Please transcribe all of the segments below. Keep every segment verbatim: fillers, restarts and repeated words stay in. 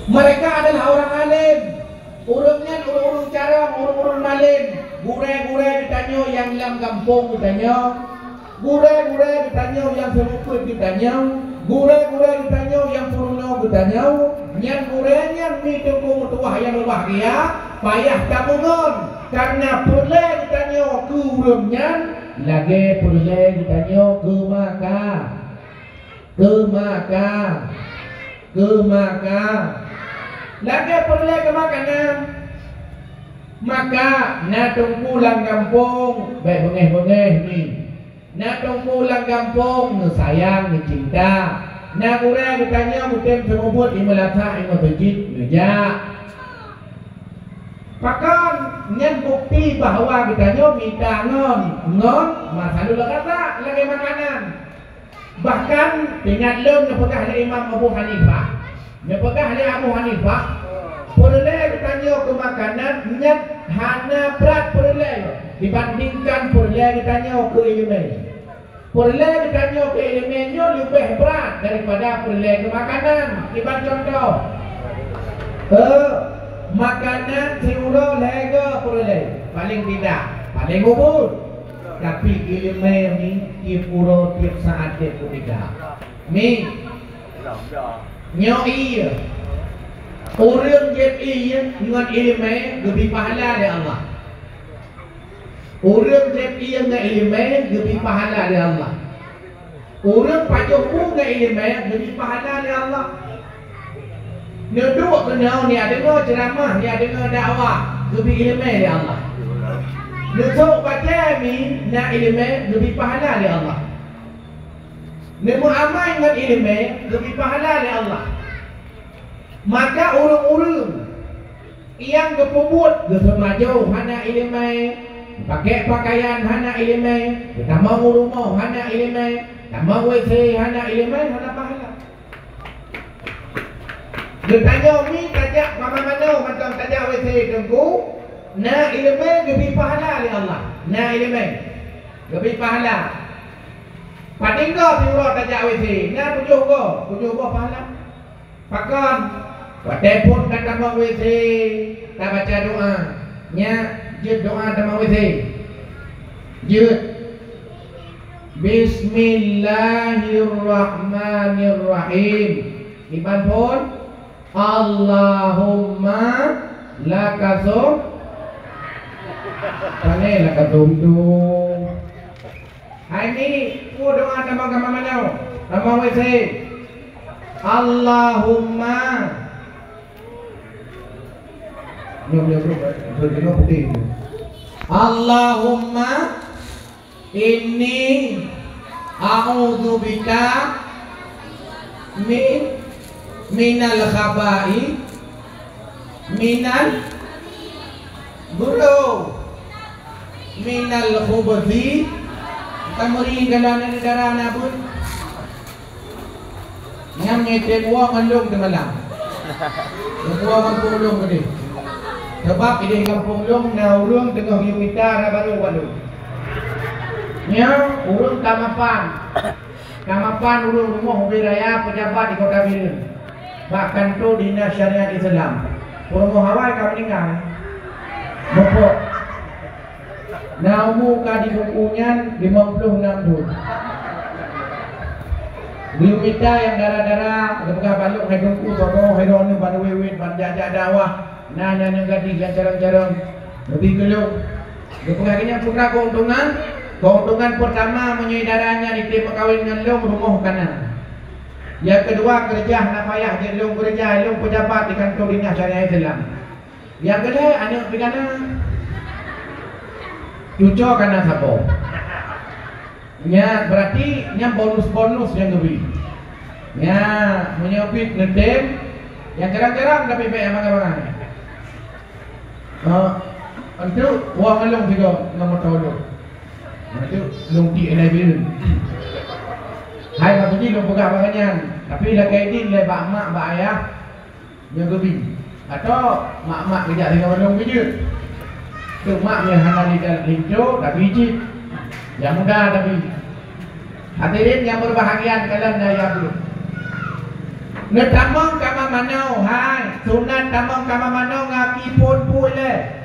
Mereka adalah orang alim. Ureuëng nyan ureuëng-ureuëng carông, ureuëng-ureuëng malém. Gurée-gurée geutanyoe nyang lam gampông geutanyoe, gurée-gurée geutanyoe nyang seumeubeuet geutanyoe, gurée-gurée geutanyoe nyang peurunoe geutanyoe, nyan gurée nyan mi teungku meutuwah nyang mubahgia, payah tameungon, kareuna peureulée geutanyoe keu ureuëng nyan lagée peureulée geutanyoe keu maka. Keu maka, keu maka. Lagée peureulée keu makanan. Maka na teungku lam gampông bék beungéh-beungéh mi. Na teungku lam gampông neusayang neucinta. Na gurée geutanyoe meutem seumeubeuet i meulasak i meuseujid neujak. Pakon nyan bukeuti bahwa geutanyoe mita ngon, ngon masalul ghaza lagée makanan. Bahkan, ingat lom neupeugah lé Imam Abu Hanifah, neupeugah lé Abu Hanifah, peureulée geutanyoe keu makanan nyan hana brat peureulée dibandingkan peureulée geutanyoe keu iéleumé. Peureulée geutanyoe keu iéleumé nyoe leubeh brat daripada peureulée keu makanan. Kiban cuntoh, eh, makanan siuroe lhée goe peureulée, paléng tidak, paléng ubit. Tapi iéleumé ni tieb uroe, tieb saát, tieb kutika. Mi, nyoe ié. Ureuëng jieb ié ngon iéleumé geubri pahala lé Allah. Ureuëng jieb ié ngon iéleumé geubri pahala lé Allah. Ureuëng pajoh bu ngon iéleumé geubri pahala lé Allah. Neuduek keunoe, neudeungoe ceuramah, neudeungoe dakwah, geubri iéleumé lé Allah. Neusok bacée mi na iéleumé geubri pahala lé Allah. Neumeuamai ngon iéleumé geubri pahala lé Allah. Maka ureuëng-ureuëng nyang geupeubuet geuseumajoh hana iéleumé, geupakée peukayan hana iéleumé, geutamong u rumoh hana iéleumé, tamong WC hana iéleumé, hana pahala. Geutanyoe mi tajak mama manoe mantong tajak WC teungku, na iéleumé geubri pahala lé Allah. Na iéleumé geubri pahala. Padum goe siuroe tajak WC, na tujoh goe, tujoh goe pahala. Pakon? Watée phon ka tamong WC, tabaca doa. Nyak, jeuet doa tamong WC. Jeuet. Bismillahirrahmanirrahim. Kiban phon? Allahumma lakasum. Pane lakasum tu? Hai mi, peue doa tamong kama manoe? Tamong WC. Allahumma. Nyoe, nyoe, nyoe, nyoe, nyoe putih tu. Allahumma inni a'udzubika min, minal khaba'i, minal Guru, minal khubthi, tamuri gala na dara na bun. Nyang ngecek wa mandum teumalam. Wa mandum lom gede. Sebab di kampung lom na ureuëng teungoh yumita na baru baru. Nyang ureuëng kamapan. Kamapan ureuëng rumoh ubé raya pejabat di Kota Bireuen bak kanto Dinas Syariat Islam. Peurumoh awai ka meuninggai. Mupok. Na umu ka di buku nyan limong ploh nam thon. Geumita nyang dara-dara, geupeugah balok hai teungku soe, hai droeneuh ban wét-wét ban jak-jak dakwah. Na nyang gadih nyang carông-carông. Leubeh geulong. Geupeugah geuh nyan peue keuuntongan? Keuuntongan peurtama, meunyoe dara nyan jitem meukawen ngon lôn, rumoh ka na. Nyang keudua, keureuja hana payah jeuet lôn keureuja, lôn peujabat di kanto Dinas Syariah Islam. Nyang keulhèe, aneuk pih ka na. Cucoe ka na saboh. Nyan, berarti nyan bonus-bonus nyang geubri. Nyan, meunyoe pih neutem, nyang jarang-jarang tapi bèk nyang bangai-bangai. Ha, enteuk wah ngon lôn sigoe ngon moto lôn. Enteuk lôn tiek ilèe bireuen. Hai, maksud jih lôn peugah bak nyan, tapi lakèe idin lé bak mak, bak ayah, nyoe geubi. Atau mak-mak geujak sigoe lôn geujeuet. Teuma nyoe hana di dalam linto, tapi cit. Nyang muda tapi. Hadirin nyang berbahagia, kalon daya brôk. Neutamong kama manoe, hai. Tamong kama manoe ngaki phôn pui lé.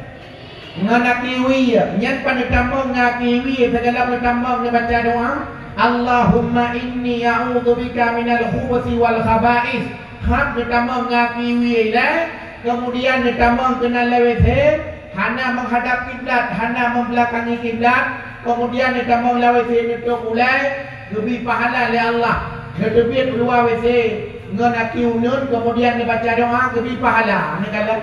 Ngon aki wie, nyan pan neutamong ngaki wie, sigohlom neutamong neubaca doa, "Allahumma inni a'udzubika minal khubuthi wal khaba'is." Hab neutamong ngaki wie lé, kemudian neutamong keunan lé W C, hana meuhadab kiblat, hana meubelakangi kiblat, kemudian neutamong lé W C neutôp ulée, geubri pahala lé Allah. Neuteubiet keuluwa W C ngon aki uneuen, kemudian neubaca doa, geubri pahala. Neukalon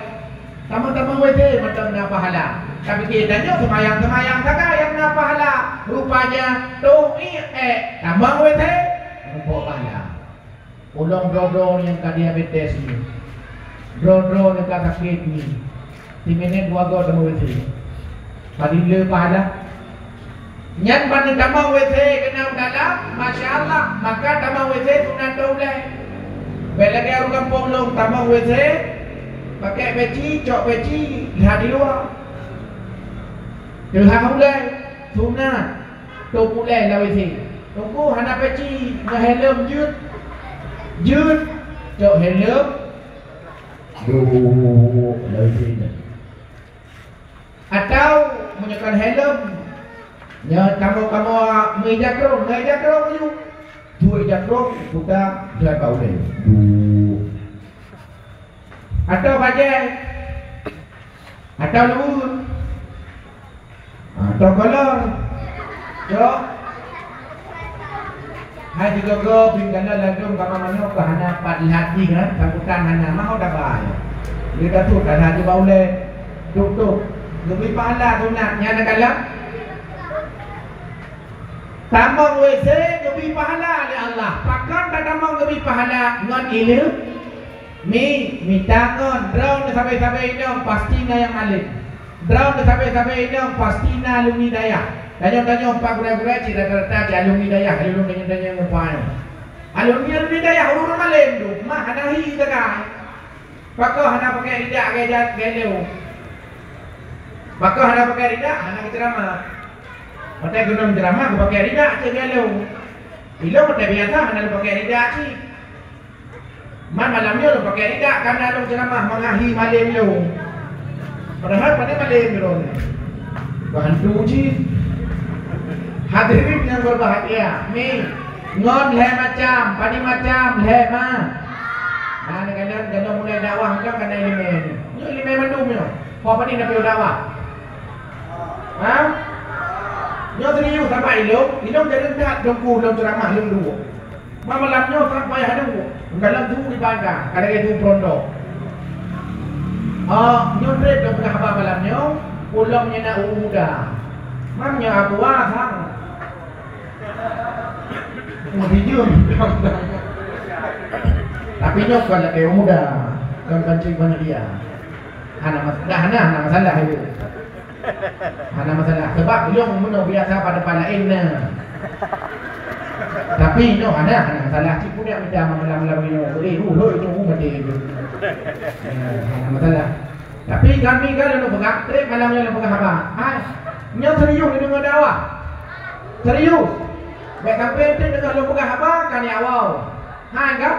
Tamong-tamong W C mantong na pahala. Tapi tanyoe seumayang-seumayang sagai nyang na pahala. Rupanya toh ié, eh, tamong W C, muphom pahala. Ulôn droe-droe nyang ka diabetes nyoe. Droe-droe nyang ka sakét nyoe. Siminét dua goe tamong W C. Padum le pahala? Nyan ban tamong W C keunan u dalam, masya Allah, maka tamong W C sunat teuh ulée. Bék lagée ureuëng gampông lôn tamong W C, pakai peci, cok peci, lihat di luwa. Teuhah ulée, sunat, tôp ulée lam W C. Teungku hana peci, ngon helm jeuet, jeuet, cok helm, duek lam W C nyan. Atau meunyoe kon helm, nyoe kamoe-kamoe meuija krông, meuija krông laju. Tuek ija krông, buka, jai bak ulée. Duek. Atau bajée. Atau luweue. Atau kolor. Cok. Hai sigoe-goe bri kalon ladôm kama manoe ka hana pat lhati kan, sambutan hana, mau daba nyoe. Lé ka tuet ka lhati bak ulée. Tutup. Geubri pahala sunat nyan kalon. Tamong W C geubri pahala lé Allah. Pakon tatamong geubri pahala? Ngon ileumé. Mi, mita ngon droeneuh sabe-sabe inong pasti na nyang malém. Droeneuh sabe-sabe inong pasti na alumni dayah. Tanyoe-tanyoe pat gurée-gurée cit rata-rata cit alumni dayah, alumni tanyoe-tanyoe ngon paih. Alumni-alumni dayah ureuëng malém tu, mah hana hi sagai. Pakon hana pakai ridak gaya, gaya leu. Pakon hana pakai ridak, hana geuceramah. Watée keunong ceramah geupakai ridak cit gaya leu. Ilong watée biasa hana leupakai ridak cit. Man malam nyoe lôn pakai ridak, kana lôn ceramah mangahi malém lôn. Padahai pane malém droeneuh. Bantu jih. Hadirin yang berbahagia, mi, ngon lhée macam, padum macam, lhée ma. Nah, ni kalian kalau mulai dakwah macam kana ileumé ni. Nyoe ileumé mandum nyoe. Ho padum na piôh dakwah? Ha? Nyoe serius saban ilong, ilong jadi that dongku lôn ceramah lôn duek. Malam nyoe sampai hadu, dalam tu di banda, ka lagée tu peuruntôk. Oh, nyoe trép lôn peugah haba malam nyoe, ulôn nyoe na ureuëng muda. Mam nyoe Abu Wahang. Mau dijun. Tapi nyoe kon lagée ureuëng muda, kon pancing banyak dia. Hana mas-, dah hana, hana masalah itu. Hana masalah. Sebab ilong meunoe biasa pada tempat laén na. Tapi nyoe hana, hana masalah. Cit pun dak mita malam-malam nyoe. Eh, uh, hoi, nyoe, uh, maté itu. Ya, hana masalah. Tapi kami kan lôn peugah, trép malam nyoe lôn peugah haba. Hai, nyoe serius ni deungoe dakwah. Serius. Bék sampai ente deungoe lôn peugah haba, kan ya wow. Hai, enggak?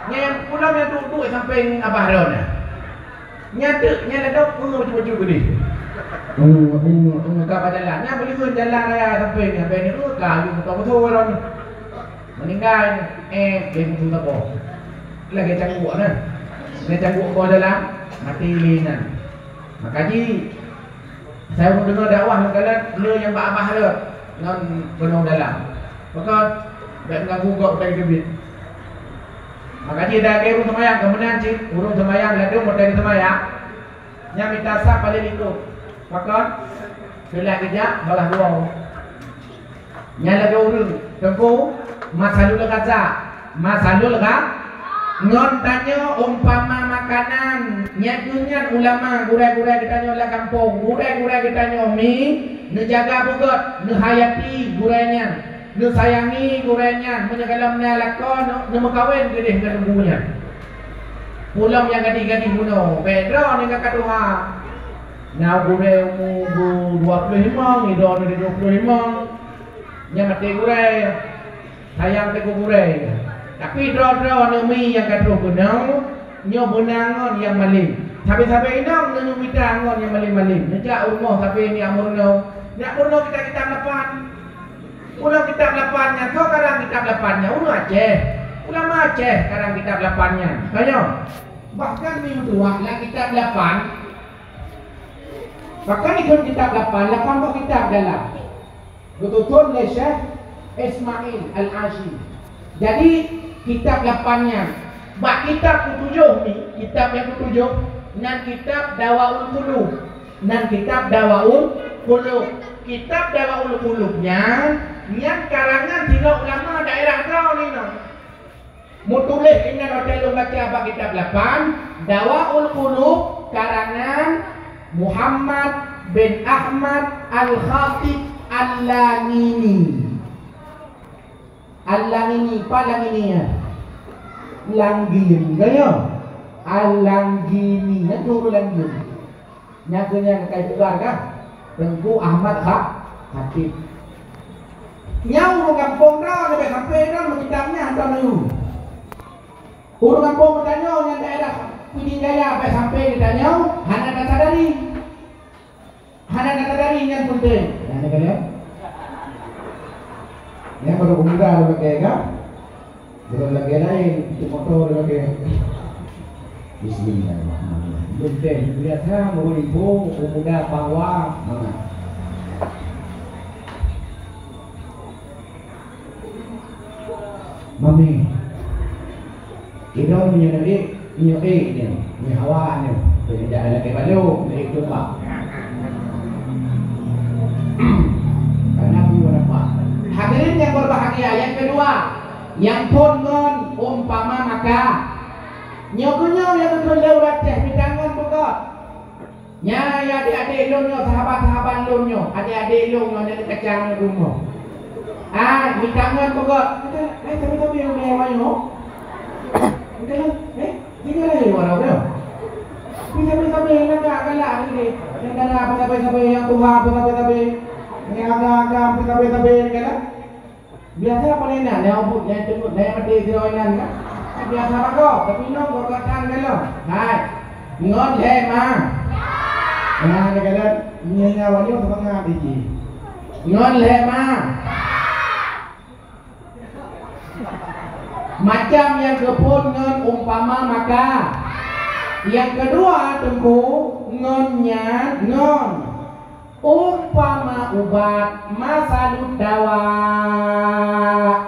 Nyang pulang nyang duduk sampai abah ron. Nyan teuk, nyan ladôm, eh, baju-baju geudeh. Eh, eh, eh, ka bak jalan. Nyan beuleuen jalan raya sampéng nyan, bèk ni, eh, ka laju moto-moto lom. Meuninggai, eh, lé mutu saboh. Lagèe cangguek na. Lagèe cangguek bak jalan, maté lé nyan. Maka jih, Asai ureueng deungö dakwah lam kalön, le nyang bak abah rot ngon gunong dalam. Pakon, bèk meuganggu gob watèe geuteubiet. Maka jih lagèe ureueng seumayang, keu meunan cit ureueng seumayang ladôm watèe geuseumayang, nyan mita saf paléng likôt. Pakon, keulat geujak balaih dua. Nyan lagèe ureueng, Teungku, masalul ghaza, masalul gha-, ngon tanyoe umpama makanan, nyan keuh nyan ulama, gurèe-gurèe geutanyoe lam gampông, gurèe-gurèe geutanyoe mi, neujaga beugöt, neuhayati gurèe nyan, neusayangi gurèe nyan, meunyoe galom na lakoe neu-, neumeukawen keudeh ngon lembu nyan. Ulôn nyang gadih-gadih bunoe, bèk droeneuh ka tuha. Na gurèe umu dua ploh limong, droeneuh dua ploh limong. Nyan maté gurèe, sayang teuk keu gurèe. Tapi droe-droe aneuk miet nyang ka troh keunoe, Nyoe beuna ngon nyang malém. Sabe-sabe inong neunyoe mita ngon nyang malém-malém. Neujak u rumoh sabe Neujak Meurunoe. Neujak Meurunoe kitab-kitab lapan. Ulang kitab lapan nyan, soe karang kitab lapan nyan? Ureueng Aceh. Ulama Aceh karang kitab lapan nyan. Tanyoe. Bahkan meutuah lam kitab lapan. Bahkan ikheun kitab lapan, lapan boh kitab dalam. Geututoe lé Syekh Ismail Al-Ashi. Jadi, kitab lapan nyan. Bak kitab keutujôh ni, kitab nyang keutujôh, nan kitab Dawaul Qulub. Nan kitab Dawaul Qulub. Kitab Dawaul Qulub nyan, nyan karangan sidroe ulama daerah droeneuh nyoe. Meutuléh inan watée lôn baca bak kitab lapan, Dawaul Qulub karangan Muhammad bin Ahmad Al-Khatib Al-Langini. Al-Langini, pat Langini nyan? Langgin, gaya? Al-Langgini, nyan guru Langgin. Nyan keuh nyang ka ipeugah kan? Teungku Ahmad Kha-, Khatib. Nyan ureueng gampông droe, leubeh sampai droe meukitab nyan hana neuyue. Ureueng gampông geutanyoe nyang daerah Pidie Jaya bèk sampai geutanyoe hana tasadari. Hana tasadari nyan peunteng. Nyan keuh nyan. Nyan baru pemuda lagèe kan? Bukan lagèe laén, itu motor lagèe. Bismillahirrahmanirrahim. Benteng biasa, meurumpok, pemuda, pahwa, mana? Mami. Idong nyoe nabi, nyoe eh, nyoe, nyoe hawa nyoe. Jadi dah lagi balok, naik jumpa. Karena aku nampak. Hadirin yang berbahagia, yang kedua, nyang phôn ngon umpama maka. Nyoe keuh nyoe nyang geukheun lé ureueng Aceh mita ngon beugöt. Nyan ya adik-adik lôn nyoe, sahabat-sahabat lôn nyoe, adik-adik lôn nyoe nyang kacang rumoh. Ah, mita ngon beugöt. Eh, tapi-tapi yang dia wanyoe. Betul, eh? Tinggal lagi orang tu. Tapi-tapi yang agak galak ni. Yang dah tapi-tapi yang tua, tapi-tapi. Yang agak-agak tapi-tapi galak. Biasa paléng na, nyang ubit, nyang teungeut, nyang maté sidroe inan kan? Kan biasa lagoe, tapi nyoe gobnyan galom. Hai. Ngon lhèe ma. Nah, kadang-kadang nyoe nyawa nyoe seumangat jih. Ngon lhèe ma. Macam nyang geuphôn ngon umpama maka. Nyang keudua teungku ngon nyan ngon. Umpama ubat, masalud dawa.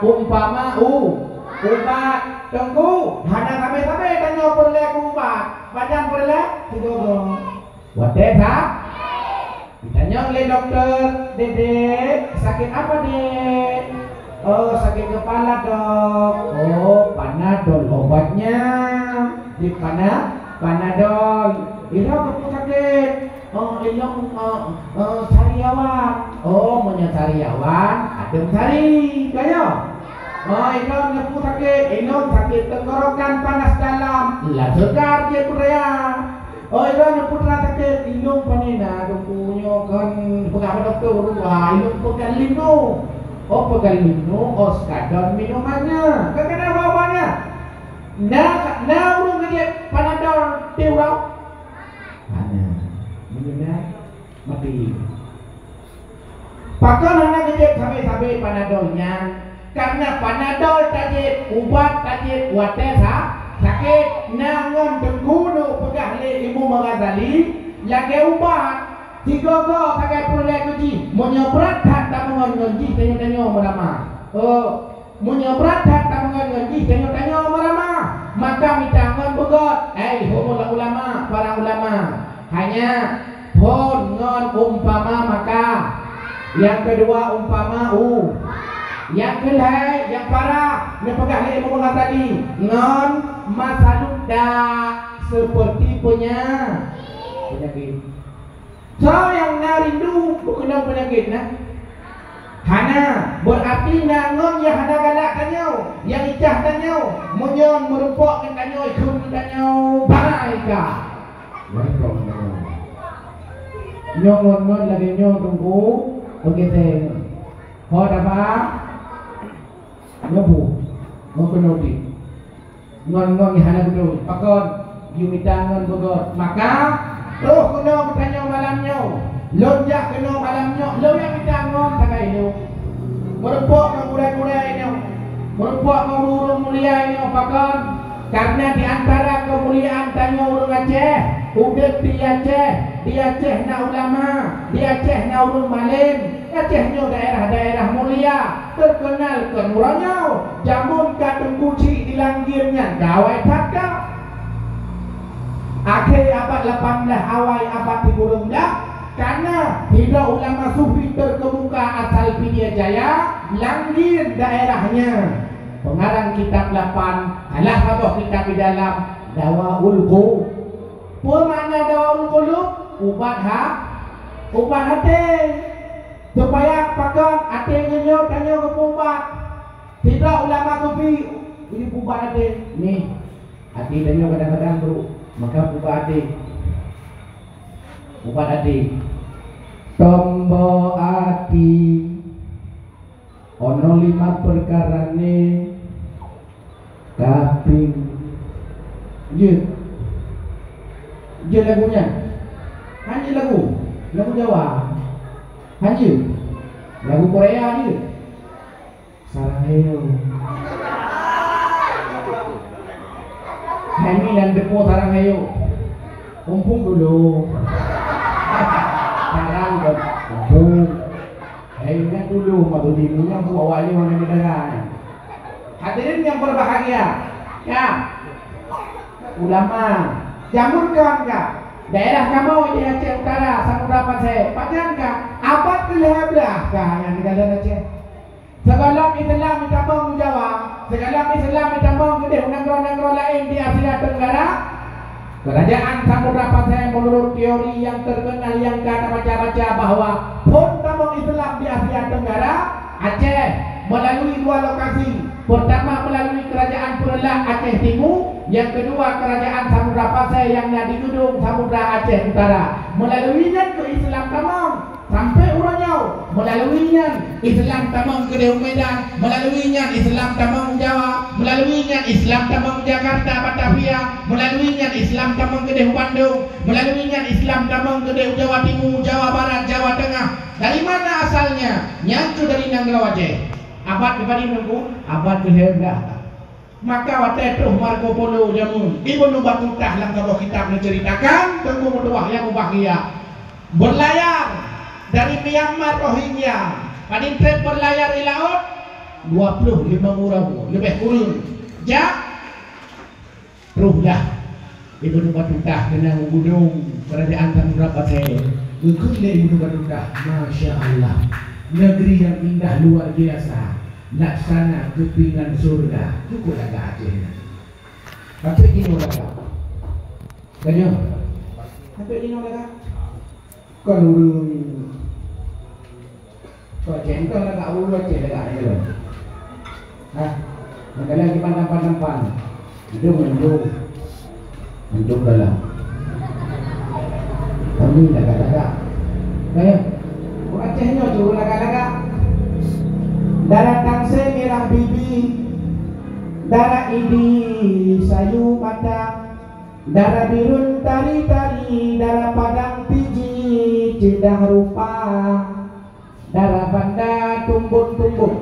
Umpama u-, ubat. Teungku, hana sabe-sabe tanyoe peureulèe keu ubat. Pajan peureulèe? Sigoe-goe. Watèe sa-, ditanyong lé dokto, "Dek, Dek, sakit apa, Dek?" "Oh, sakit kepala, Dok." "Oh, Panadol obatnya." Di Pana-, Panadol. "Ira keupeue sakit?" "Oh, ilong, eh, eh, sariawan." "Oh, meunyoe sariawan, adem sari." Kaya? "Oh, ilong keupeue sakit?" "Ilong sakit tenggorokan, panas dalam." Lah segar jih budaya. "Oh, ilong keupeue sakit?" "Ilong pane na, Teungku, nyoe kan peugah bak dokto, wah, ilong peukan linu." "Oh, peukan linu, oh, sekadar minumannya." Kan kena bawa-bawanya. Na, na ureueng geujép Panadol tiep uroe? Hana. Meunyoe na, maté. Pakon hana geujép sabe-sabe Panadol nyan? Karena Panadol tajép, ubat tajép watèe sa-, sakét. Na ngon Teungku neupeugah lé Imam Ghazali, lagèe ubat, sigoe-goe sagai peureulèe keu jih. Meunyoe brat that tameungon ngon jih, tanyoe-tanyoe meurama. Oh, Meunyoe brat that tameungon ngon jih tanyoe-tanyoe meurama, maka mita ngon beugöt, ai, ho ulama, para ulama. Hanya phôn ngon umpama maka. Nyang keudua umpama u. Nyang keulhèe, nyang parah, neupeugah lé Imam Ghazali, ngon masalud da, seperti penya-, penyakit. Soe nyang na rindu beukeunong peunyakét na? Hana, beurati na ngon nyang hana galak tanyoe, nyang icah tanyoe, meunyoe meurumpok ngon tanyoe, ikheun ngon tanyoe, bhai ka. Meurumpok ngon tanyoe. Nyoe ngon-ngon lagèe nyoe Teungku, oke, teuh. Ho daba, nyoe bu, ngon keunoe di. Ngon-ngon nyang hana beutôi. Pakon? Yue mita ngon beugöt. Maka, troh keunoe geutanyoe malam nyoe. Lôn jak keunoe malam nyoe, lôn nyang mita ngon sagai nyoe. Meurumpok ngon gurèe-gurèe nyoe. Meurumpok ngon ureueng mulia nyoe pakon? Karena di antara keumuliaan tanyoe ureueng Aceh, udép di Aceh, di Aceh na ulama, di Aceh na ureueng malém. Aceh nyoe daerah-daerah mulia, teukeunal keu uroe nyoe. Jameun ka Teungku Chik di Langgeun nyan gawai that ka. Akhé abad lapan blah awai abad sikureueng blah, kana sidroe ulama sufi teukeumuka asal Pidie Jaya, Langgeun daerahnya. Peungarang kitab lapan, salah saboh kitab di dalam Dawaul Qu-, peue makna Dawaul Qulub? Ubat ha-, ubat até. Supaya pakon até geutanyoe geupeuubat. Sidroe ulama sufi, ini ubat até. Nih, até tanyoe kadang-kadang brôk, maka ubat até. Ubat até. Tombo até. Ono lima peukara nyoe. Kaping. Jeuet. Jeuet lagu nyan. Hana jeuet lagu. Lagu Jawa. Hana jeuet. Lagu Korea jeuet. Sarang Heyo. Hai nyan deungoe Sarang Heyo. Umpung dulu. Sarang dan umpung. Hai nyan dulu, maksud ibu nyan buat wali mana negara nyan. Hadirin yang berbahagia, ya, ulama, jameun kon ka daerah kamoe di Aceh Utara, Samudra Pasai, pajan ka abad keulhèe blah ka nyang di dalam Aceh. Sigohlom Islam jitamong u Jawa, sigohlom Islam jitamong keudeh u nanggroe-nanggroe laén di Asia Tenggara. Kerajaan Samudra Pasai, menurut teori yang terkenal yang ka tabaca-baca, bahwa phon tamong Islam di Asia Tenggara, Aceh, melalui dua lokasi. Pertama melalui Kerajaan Peureulak Aceh Timu, yang kedua Kerajaan Samudra Pasai yang na di Geudong Samudra Aceh Utara. Melalui nyan keuh Islam tamong. Sampai uroe nyoe, melalui nyan Islam tamong keudeh u Medan, melalui nyan Islam tamong u Jawa, melalui nyan Islam tamong u Jakarta, Batavia, melalui nyan Islam tamong keudeh u Bandung, melalui nyan Islam tamong keudeh u Jawa Timu, Jawa Barat, Jawa Tengah. Dari mana asalnya? Nyan keuh dari nanggroe Aceh. Abad keubari nunggu, abad keulhèe blah. Maka watèe troh Marco Polo jameun, Ibnu Batutah lam saboh kitab menceritakan, Teungku meutuah nyang mubahgia, berlayar dari Myanmar Rohingya, padum trép berlayar di laôt, dua puluh lima uroe, leubeh kureueng. Jak, troh dah. Ibnu Batutah keunan u Geudong Kerajaan Samudra Pasai. Geukheun lé Ibnu Batutah, "Masya Allah, negeri yang indah luar biasa, laksana keupinan surga." Cukup lagak Aceh nyan. Tapi jinoe lagak. Tanya. Tapi jinoe lagak. Kon ureueng Aceh, entah lagak ureueng Aceh lagak nyoe. Hah? Meukalang kiban tampan-tampan. Idong mandum. Mandum dalam. Kami lagak-lagak. Kaya? Ureueng Aceh nyoe cuma lagak-lagak. Dara Tangse mirah bibi, dara Idi sayu mata, dara Bireuen tari-tari, dara Padang Piji ceudah rupa, dara Banda tumbon-tumbon,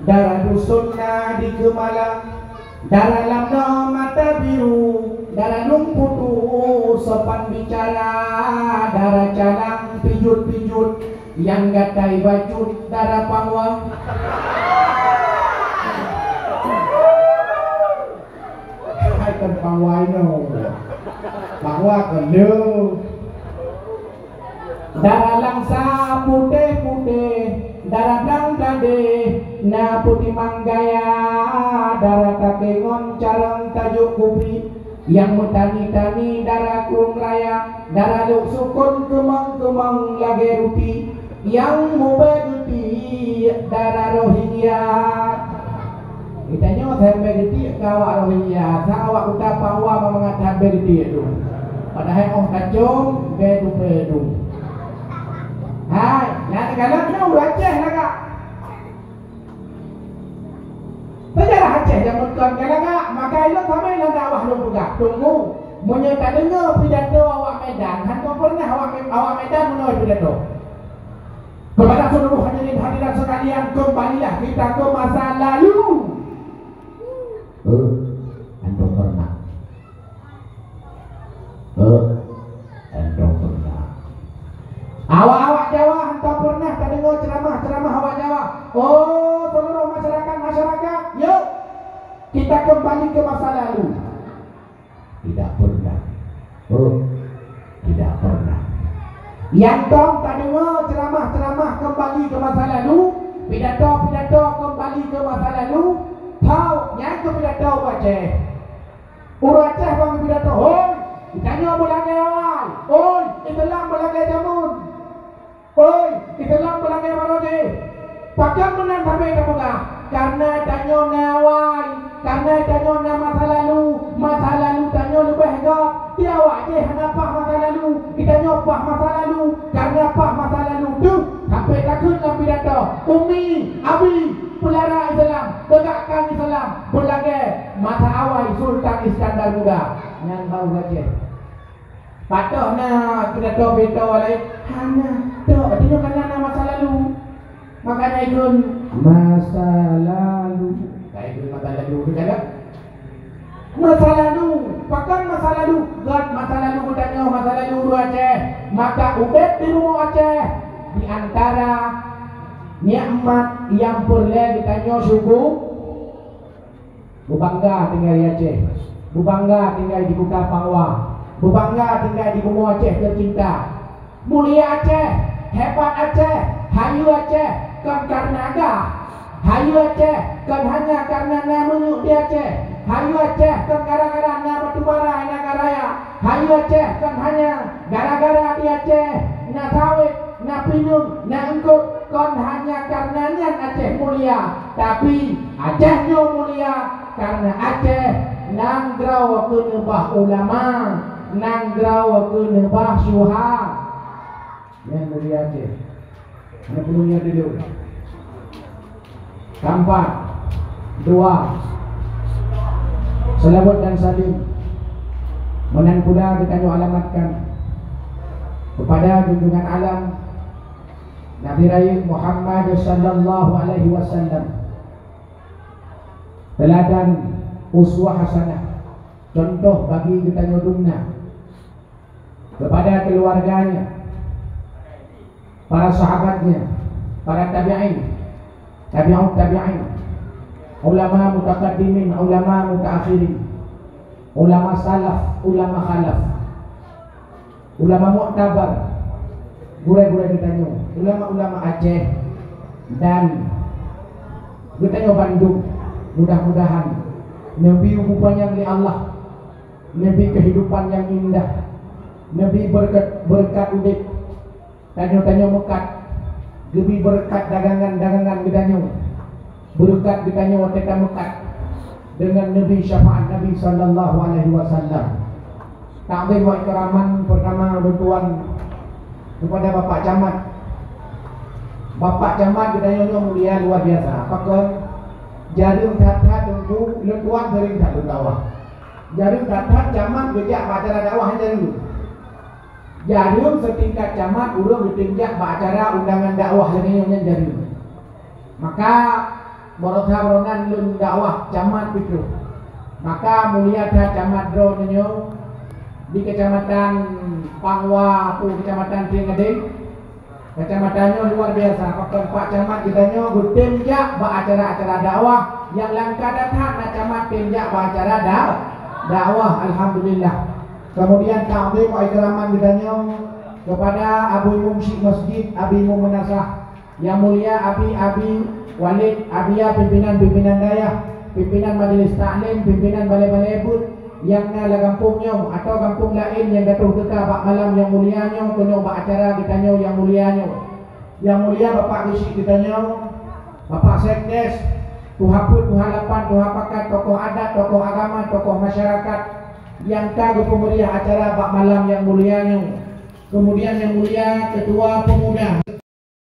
dara Dusun na di Keumala, dara Lamno mata biru, dara Lôn Putu sopan bicara, dara Calang pijut-pijut nyang gatai bacut, dara Pangwa. Hai, kon Pangwa inoe. Pangwa kon lheueh. Dara Langsa putéh-putéh, dara Blang Bladéh na peutimang gaya, dara Takengon carông tajok kupi, nyang meutani-tani dara Krueng Raya, dara Lhoksukon keumang-keumang lagèe ruti, nyang mubèe geutiek dara Rohingya. Geutanyoe sabe geutiek keu awak Rohingya, sang awak kuta Pangwa mangat that bèe geutiek tu. Padahai 'oh tacöm bèe tupèe tu. Hai, nyang teukalon nyoe ureueng Aceh lagak. Seujarah Aceh jameun kon ka lagak, maka ilôn sabe lam dakwah lôn peugah, tunggu. Meunyoe tadeungoe pidato awak Medan, hana pernah awak Me-, awak Medan meunoe pidato. Kepada seluruh hadirin hadirat sekalian, kembalilah kita ke masa lalu. Eh, hana pernah. Eh, hana pernah. Awak-awak Jawa hana pernah tadeungoe ceramah-ceramah awak Jawa. Oh, seluruh masyarakat, masyarakat, yuk, kita kembali ke masa lalu. Tidak pernah. Oh, tidak pernah. Nyang tom tadeungoe ceramah-ceramah kembali ke masa lalu, pidato-pidato kembali ke masa lalu, tho, nyan keuh pidato ureueng Aceh. Ureueng Aceh ban pidato, "Hoi, geutanyoe beulagèe awai. Hoi, Islam beulagèe jameun. Hoi, Islam beulagèe barô jih." Pakon meunan sabe tapeugah? Karena tanyoe na awai, karena tanyoe na masa lalu, masa lalu tanyoe leubeh göt. Di awak jih hana paih masa lalu, geutanyoe paih masa lalu. Karena paih masa lalu teuh, sampai takheun lam pidato, "Umi, Abi, peulara Islam, tegakkan Islam, beulagèe masa awai Sultan Iskandar Muda." Nyan baru Aceh. Padoh na pidato-pidato laén? Hana. Tok, tanyoe ka na masa lalu. Makanya ikun masa lalu. Ka ikun masa lalu, betul tak? Masa lalu, pakon masa lalu? Göt masa lalu geutanyoe, masa lalu ureueng Aceh. Maka udép di bumoe Aceh di antara nikmat nyang peureulèe geutanyoe syuku-, beubangga tinggai di Aceh, beubangga tinggai di Kuta Pangwa, beubangga tinggai di bumoe Aceh tercinta. Mulia Aceh, hebat Aceh, hayeue Aceh, kon karena gah. Hayeue Aceh, kon hanya karena na minyeuk di Aceh. Hayeue Aceh, kon gara-gara na batubara, na kaya raya. Hayeue Aceh, kon hanya gara-gara di Aceh na sawét, na pineung, na eungkôt. Kon hanya karena nyan Aceh mulia, tapi Aceh nyoe mulia karena Aceh nanggroe keuneubah ulama, nanggroe keuneubah syuha-. Nyan mulia Aceh. Hana peue nyan dulu. Keempat, doa, selawat dan salim meunan pula geutanyoe alamatkan kepada junjungan alam Nabi Rayeuk Muhammad sallallahu alaihi wasallam, teuladan uswah hasanah, contoh bagi geutanyoe dumna, kepada keluarganya, para sahabatnya, para tabi'in, tabi'ut tabi'in, ulama mutaqaddimin, ulama mutaakhirin, ulama salaf, ulama khalaf, ulama muktabar, gurèe-gurèe geutanyoe, ulama-ulama Aceh, dan geutanyoe bandum. Mudah-mudahan neubi umu panyang lé Allah, neubi kehidupan nyang indah, neubi beureukat, beureukat udép, tanyoe-tanyoe meukat, geubi beureukat dagangan-dagangan geutanyoe, beureukat geutanyoe watèe tameukat deungon neubi syafaat Nabi sallallahu alaihi wasallam. Takzim wa ikraman pertama ulôn tuan kepada Bapak Camat. Bapak Camat geutanyoe nyoe mulia luar biasa. Pakon? Jareueng that-that ulôn tuan sering that lôn dakwah. Jareueng that-that camat geujak bak acara dakwah jareueng. Jareueng setingkat camat ureueng geutem jak bak acara undangan dakwah lagèe nyoe nyan jareueng. Maka baroesa baroe nan lôn dakwah camat pih troh. Maka mulia that camat droeneuh nyoe di Kecamatan Pangwa, peue Kecamatan Trienggadeng. Kecamatan nyoe luar biasa. Pakon Pak Camat geutanyoe geutem jak bak acara-acara dakwah nyang langka that-that na camat tem jak bak acara da-, dakwah. Alhamdulillah. Kemudian takzim wa ikraman geutanyoe kepada Abu Imum Syik Masjid, Abi Imum Meunasah, Yang Mulia Abi, Abi Walid, Abia, pimpinan-pimpinan dayah, pimpinan majelis taklim, pimpinan balai-balai buet nyang na lam gampông nyoe atawa gampông laén nyang gatoh teuka bak malam nyang mulia nyoe keunoe bak acara geutanyoe nyang mulia nyoe. Nyang mulia Bapak Geuchik geutanyoe, Bapak Sekdes, Tuha Peuet, Tuha Lapan, Tuha Pakat, tokoh adat, tokoh agama, tokoh masyarakat nyang ka geupeumeriah acara bak malam nyang mulia nyoe. Kemudian nyang mulia Ketua Pemuda.